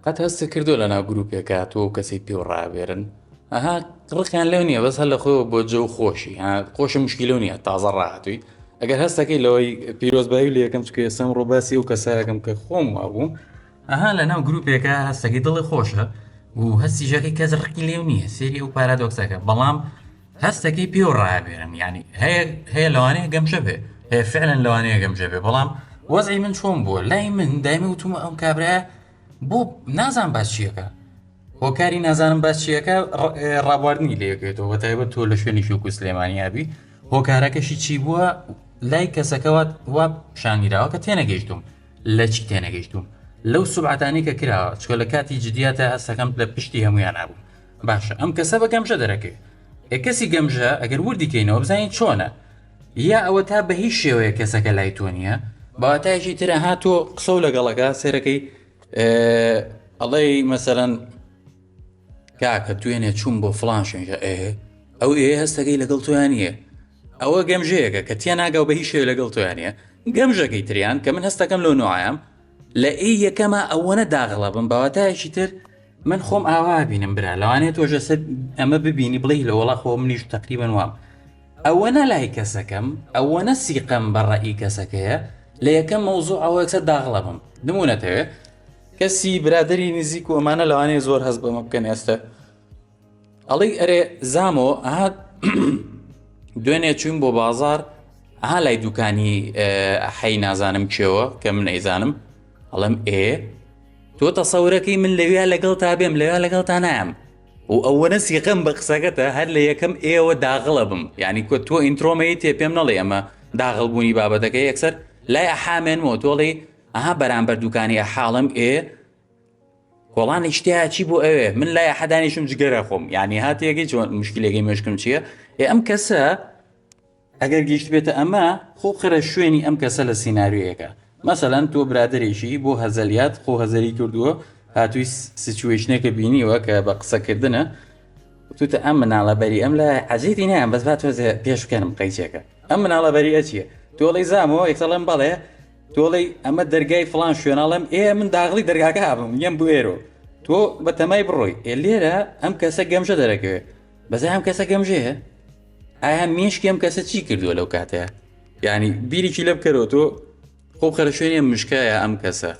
قەت هەستت کردووە لەناو گروپێکا تۆ و کەسێک پێو ڕابێرن ئەها ڕقیان لەو نییە بەس هەر لە خۆیەوە بۆ جەو خۆشی ها خۆشە مشکیلە نییە تازە ڕاهاتووی ئەگەر هەستەکەی لەوەی پیرۆزبایی لە یەکەم چکە ئێستم ڕۆباسی ئەو کەسایەکەم کە خۆم وابووم ئەها لە ناو گروپێکە هەستەکەی دڵی خۆشە و هەستیژەکەی کەس ڕقی لێو نییە سێری ئەو پارادۆکسەکە بەڵام هەستەکەی پێو ڕابێرن ینی هەیە هەیە لەوانەیە گەمژە بێ هەیە فعلەن لەوانەیە گەمژە بێ بەڵام وەزعی من چۆن بووە لای من دایمە وتومە ئەم کابرایە بۆ نازان باس چیەکە هۆکاری نازانم باس چیەکە ڕابواردنی لەکەێتەوە بە تایبەت تۆ لە شوێنی شوک و سلێمانیابی هۆکارەکەشی چی بووە لای کەسەکەوە وا پیشانگیراوە کە تێنەگەیشتوم لە چی تێنەگەیشتوم لەو سوبعەتانی کە کراوە چکە لە کاتی جدیاتە هەستەکەم لە پشتی هەمویان نابوو باشە ئەم کەسە بە گەمژە دەرەکەوێت ئێ کەسی گەمژە ئەگەر وردی کەینەوە بزانین چۆنە یا ئەوە تا بە هیچ شێوەیە کەسەکە لای تۆ نییە بەواتایەکی ترە ها تۆ قسە و لەگەڵەکە سێرەکەی ئەڵێی مەسەرەن کاکە دوێنێ چوون بۆ فلان شوێنجە ئێ ئەو ئێ هەستەکەی لەگەڵ تۆیان نییە ئەوە گەمژەیەکە کە تێ ناگەو بە هیچ شێوە لەگەڵ تۆیان نییە گەمژەکەی تریان کە من هەستەکەم لەو نوعام لە ئێ یەکەمە ئەوەنە داغڵە بم بەواتایەکی تر من خۆم ئاوا بینم برا لەوانەیە تۆش لەسەر ئەمە ببینی بڵێی لە وەڵا خۆ منیش تقریبا وام ئەوەنە لای کەسەکەم ئەوەنە سیقەم بە ڕەئی کەسەکەیە لە یەکەم مەوزوع ئەوە یەکسەر داغڵە بم نمونەتەوێ کەسی برادری نزیک و ئەمانە لەوانەیە زۆر هەست بەمە بکەن ئێستا ئەڵێی ئەرێ زامۆ ئەها دوێنێ چوین بۆ بازار ئەها لای دوکانی حەی نازانم کێوە کە من ئەیزانم ئەڵێم ئێ تۆ تەسەورەکەی من لەویا لەگەڵ تا بێم لەویا لەگەڵ تا نایەم و ئەوەنە سیقەم بە قسەکەتە هەر لە یەکەم ئێوە داغڵە بم یعنی کۆ تۆ intro مەی تێ پێم نەڵێ ئەمە داغڵ بوونی بابەتەکە یەکسەر لای ئەحامێنمەوە تۆڵی ئەها بەرامبەر دوکانی ئەحاڵم ئێ کۆڵانێکی تیا چی بۆ ئەوێ من لای حەدانیشم جگەرە خۆم یعنی هاتێکی چۆن مشکلەکەی مشکم چییە ئێ ئەم کەسە ئەگەر گەیشت بێتە ئەمە خۆ خرە شوێنی ئەم کەسە لە سینناریۆیەکە مەسەەن تۆ برادێکی بۆ هەزەلیات خۆ هەزەری کردووە هاتووی situation ێکە بینیوە کە بە قسەکردنە توتە ئەم مناڵە بەری ئەم لە عزیزی نایان بەس با تۆزێ پێش بکەنم قەیچێکە ئەم مناڵە بەری ئەچیە تۆڵی زامەوە یەکسەڵم بەڵێ تۆڵی ئەمە دەرگای فلان شوێناڵم ئێ من داغڵی دەرگاکە هابم یەم بوێرۆ تۆ بە تەمای بڕۆی ئێ لێرە ئەم کەسە گەمژە دەرەکەوێت بەزە ئەم کەسە گەمژەیە ئایا مێشکی ئەم کەسە چی کردووە لەو کاتەیە یعنی بیرێکی لە بکەرەوە تۆ خۆ خەرە شوێنی ئەم مشکایە ئەم کەسە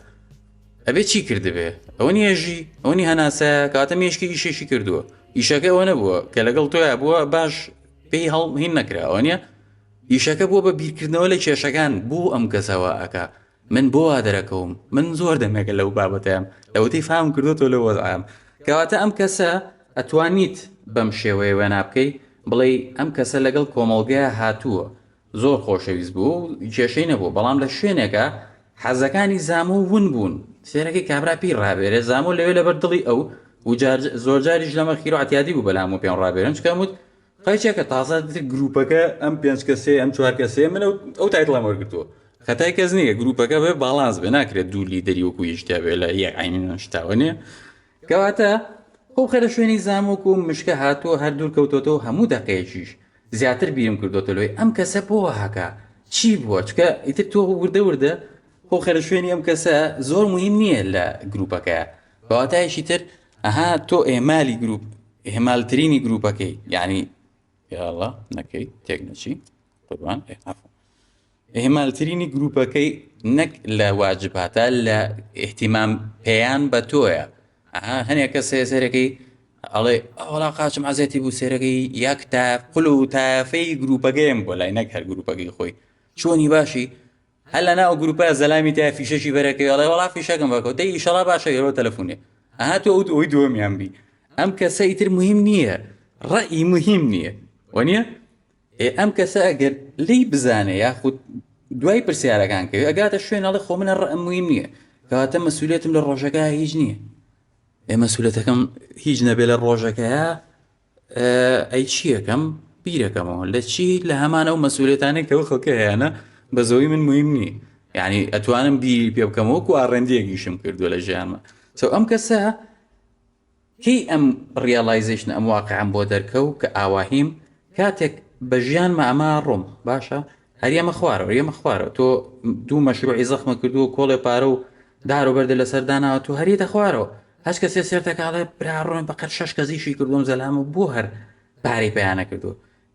ئەبێ چی کردبێ ئەوە نیە ژی ئەوە نی هەناسە کاتە مێشکی ئیشێکی کردووە ئیشەکە ئەوە نەبووە کە لەگەڵ تۆیا بووە باش پێی هەڵ هین نەکراوە نیە ئیشەکە بووە بە بیرکردنەوە لە کێشەکان بۆ ئەم کەسەوە ئەکا من بۆ وا دەرەکەوم من زۆر دەمێکە لەو بابەتەیەم لەوەتەی فام کردوتەوە لەو وەزعەم کەواتە ئەم کەسە ئەتوانیت بەم شێوەیە وێنا بکەی بڵێی ئەم کەسە لەگەڵ کۆمەڵگەیا هاتووە زۆر خۆشەویست بوو و کێشەی نەبوو بەڵام لە شوێنێکا حەزەکانی زامۆ ون بوون سێرەکەی کابرا پێی ڕابێرێ زامۆ لەوێ لەبەر دڵی ئەو و زۆرجاریش لەمە خیرو عتیادی بوو بەلام و پێم ڕابێرن چکە وت قەیچێکە تازە گروپەکە ئەم پێنج کەسێ ئەم چوار کەسێ من ئەو title ەم وەرگتووە خەتای کەس نییە گروپەکە بێ باڵانس بێ ناکرێت دوو لیدەری وەکو یشتیا بێ لە یەک عینی شتاوە نییە کەواتە خۆ خەرە شوێنی زامۆک و مشکە هاتووە هەر دوور کەوتۆتەوە هەموو دەقەیەکیش زیاتر بیرم کردۆتە لۆی ئەم کەسە بۆ هاکا چی بووە چکە ئیتر تۆ وردە وردە خۆ خەرە شوێنی ئەم کەسە زۆر مهم نییە لە گروپەکەیە بەواتایەکی تر ئەها تۆ ئێمالی گروپ ئێمالترینی گروپەکەی یعنی یاڵا نەکەی تێک نەچی قوربان عفو ئیهمالترینی گروپەکەی نەک لە واجباتە لە ئیهتیمام پێیان بە تۆیە ئەها هەنێک کەس هەیە سەرەکەی ئەڵێ ئەوەڵا قاچم عەزێتی بوو سێرەکەی یەک تا قول و تافەی گروپەکەیم بۆ لای نەک هەر گروپەکەی خۆی چۆنی باشی هەر لە ناو گروپە زەلامی تا فیشەکی بەرەکەی ئەڵێ وەڵا فیشەکەم بەکەوت دەی ئیشەڵا باشە ئێرۆ تەلەفونێ ئەها تۆ ئەو ئەوی دووەمیان بی ئەم کەسە ئیتر مهم نییە ڕەئی مهم نییە وەنیە ئێ ئەم کەسە ئەگەر لێی بزانێ یاخود دوای پرسیارەکان کەوێ ئەگاتە شوێن ئەڵێ خۆ منە ڕەئم مهم نییە کەواتە مەسوولێتم لە ڕۆژەکە هیچ نییە ئێ مەسوولەتەکەم هیچ نەبێ لە ڕۆژەکەیە ئەی چیەکەم بیرەکەمەوە لە چی لە هەمان ئەو مەسوولێتانێک کە خەڵکە هەیەە بە زۆی من مهم نییە یعنی ئەتوانم بیری پێ بکەم وەکو ئاڕێندیەکیشم کردووە لە ژیانمە سو ئەم کەسە کەی ئەم realization ئەم واقعەم بۆ دەرکەو کە ئاواهیم کاتێک بە ژیانمە ئەمە ڕۆم باشە هەر یەمە خوارەوە یەمە خوارەوە تۆ دوو مەشروعی زەخمە کردووە کۆڵێ پارە و دار و بەردە لەسەر داناوە تۆ هەریتە خوارەوە. هەچ کەسێ سێرتەکاڵێ برا ڕۆن بەقەر شەش کەسیشی کردوم زەلامە بۆ هەر پارەی پەیا نەکردووە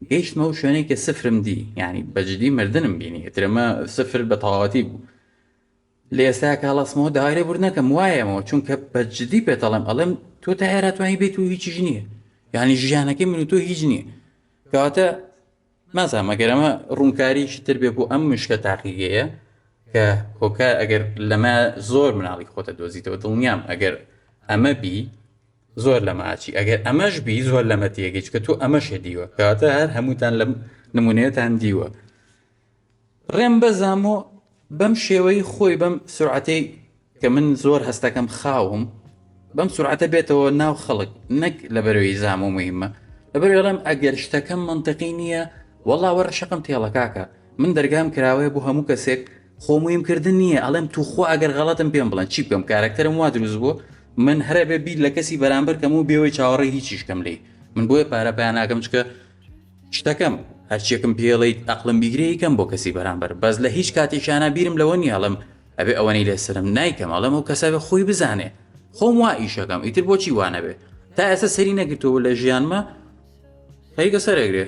گەیشتمە ئەو شوێنەی کە سفرم دی یعنی بەجدی مردنم بینی ئیتر ئەمە سفر بە تەواوەتی بوو لە ئێستا کە هەڵەسمەوە داوای لێبوردن نەکەم وایەمەوە چونکە بە جدی پێتەڵێم ئەڵێم تۆ تا ئێرە توانی بێت و هیچیش نییە یعنی ژیانەکەی من و تۆ هیچ نییە کەواتە نازانم ئەگەر ئەمە ڕوونکاریی تر بێ بۆ ئەم مشکە تاقیگەیە کە هۆکار ئەگەر لەمە زۆر مناڵی خۆتە دۆزیتەوە دڵنیام ئەگەر ئەمە بی زۆر لەمە ئاچی ئەگەر ئەمەش بی زۆر لەمە تێگەی چکە تۆ ئەمەشە دیوە کەواتە هەر هەمووتان لەم نمونەیەتان دیوە ڕێم بەزامۆ بەم شێوەی خۆی بەم سرعەتەی کە من زۆر هەستەکەم خاوم بەم سرعەتە بێتەوە ناو خەڵک نەک لە بەرەوەی زام و مهمە لەبەر ئەڵێم ئەگەر شتەکەم منطقی نییە وەڵا وەرە شەقم تێڵە کاکە من دەرگام کراوەیە بۆ هەموو کەسێک خۆ مهم کردن نییە ئەڵێم توخوا ئەگەر غەڵەتم پێم بڵێن چی بکەم کارەکتەرم وا دروست بوو من هەرە بێ بیر لە کەسی بەرامبەر کەم و بێەوەی چاوەڕێی هیچیش کەم لێی من بۆیە پارە پیا ناکەم چکە شتەکەم هەرچیەکم پێڵیت ئەقلم بیگرێ یکەم بۆ کەسی بەرامبەر بەس لە هیچ کاتێکیانە بیرم لەوە نییە ئەڵێم ئەبێ ئەوەنەی لەسەرم نایکەم ئەڵێم ئەو کەسە بێ خۆی بزانێ خۆم وا ئیشەکەم ئیتر بۆچی وانەبێ تا ئێستا سەری نەگرتەوە لە ژیانمە خەریکە سەرەگرێ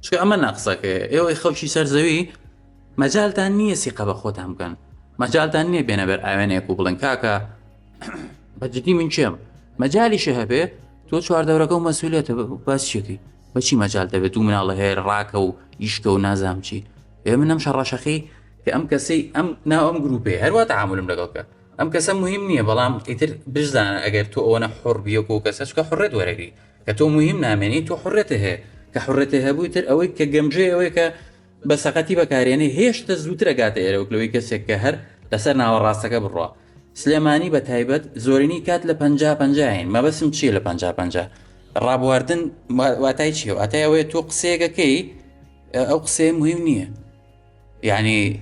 چکە ئەمە ناقسەکەیە ئێوەی خەڵکی سەر زەوی مەجالتان نییە سیقە بە خۆتان بکەن مەجالتان نییە بێنە بەر ئاوێنێک و بڵێن کاکە بە جدی من کێم مەجالیشە هەبێ تۆ چواردەورەکە و مەسئولیەتە باس چیەکەی بەچی مەجال دەبێت دوو مناڵە هەیە ڕاکە و ئیشکە و نازام چی ئێ من ئەم شەڕەشەخی کە ئەم کەسەی ئەم ناو ئەم گروپێ هەروە تعاملم لەگەڵ کە ئەم کەسە مهم نییە بەڵام ئیتر بزانە ئەگەر تۆ ئەوەنە حڕ بیەکو کەسە چکە حڕێت وەرەگری کە تۆ مهم نامێنی تۆ حڕێتە هەیە کە حڕێتە هەبووی تر ئەوەی کە گەمژەی ئەوەی کە بە سەقەتی بەکارێنێ هێشتە زووترە گاتە ئێرە وەک لەوەی کەسێک کە هەر لەسەر ناوەڕاستەکە بڕوا سلێمانی بە تایبەت زۆرینەی کات لە 50 پەنجاین مەبەسم چییە لە 50 پەنجا ڕابواردن واتای چیە واتای ئەوەیە تۆ قسەیەکەکەی ئەو قسەیە مهم نییە یعنی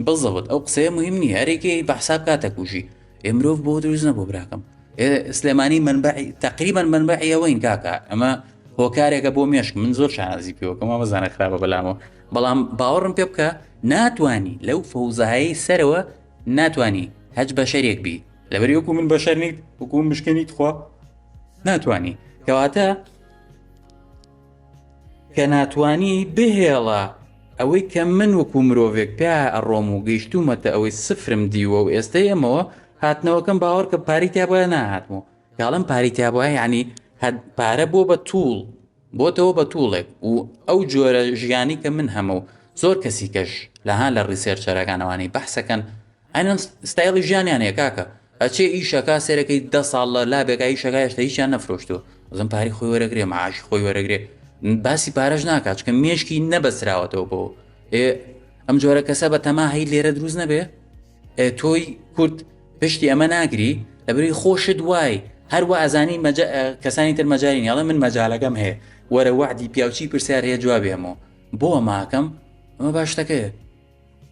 بزەبت ئەو قسەیە مهم نییە هەرێکی بە حساب کاتە کوژی ئێ مرۆڤ بۆ دروست نەبوو براکەم سلێمانی منبعی تقریبا منبعی ئەوەین کاکە ئەمە هۆکارێکە بۆ مێشک من زۆر شانازی پێوەکەم مامەزانە خراپە بەلامەوە بەڵام باوەڕم پێ بکە ناتوانی لەو فەوزایی سەرەوە ناتوانی هەچ بەشەرێک بی لەبەر وەکو من بەشەر نیت وەکو مشکێنیت خوا ناتوانی کەواتە کە ناتوانی بهێڵە ئەوەی کە من وەکو مرۆڤێک پیا ئەڕۆم و گەیشتوومەتە ئەوەی سفرم دیوە و ئێستا ئێمەوە هاتنەوەکەم باوەڕ کە پارەی تیا بۆیە ناهاتمەوە کاڵم پارەی تیا بۆیە یعنی پارە بۆ بە توڵ بۆتەوە بە توڵێک و ئەو جۆرە ژیانی کە من هەمە و زۆر کەسی کەش لەها لە ڕیسێرچەرەکانەوانی بەحسەکەن ئەنم ستایلی ژیانیان هەیە کاکە ئەچێ ئیشەکە سێرەکەی دە ساڵ لە لابێکا ئیشەکە هێشتا هیچیان نەفرۆشتووە ئەزم پارەی خۆی وەرەگرێ معاشی خۆی وەرەگرێ باسی پارەش ناکات چکە مێشکی نەبەسراوەتەوە بۆ ئێ ئەم جۆرە کەسە بە تەما هەی لێرە دروست نەبێ ئێ تۆی کورد پشتی ئەمە ناگری لەبری خۆشت وای هەروە ئەزانی مەجا... کەسانی تر مەجای نیڵێ من مەجالەکەم هەیە وەرە وەعدی پیاوچی پرسیار هەیە جوابێمەوە بۆ ماکەم ئەمە باشتەکەیە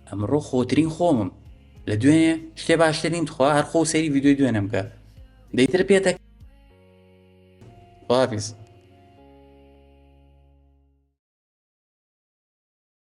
ئەمڕۆ خۆترین خۆمم لە دوێنێ شتێ باشتر نیم تخوا هەر خۆ سەیری ڤیدیۆی دوێنێم بکە دەیتر پێتە خواحافیز.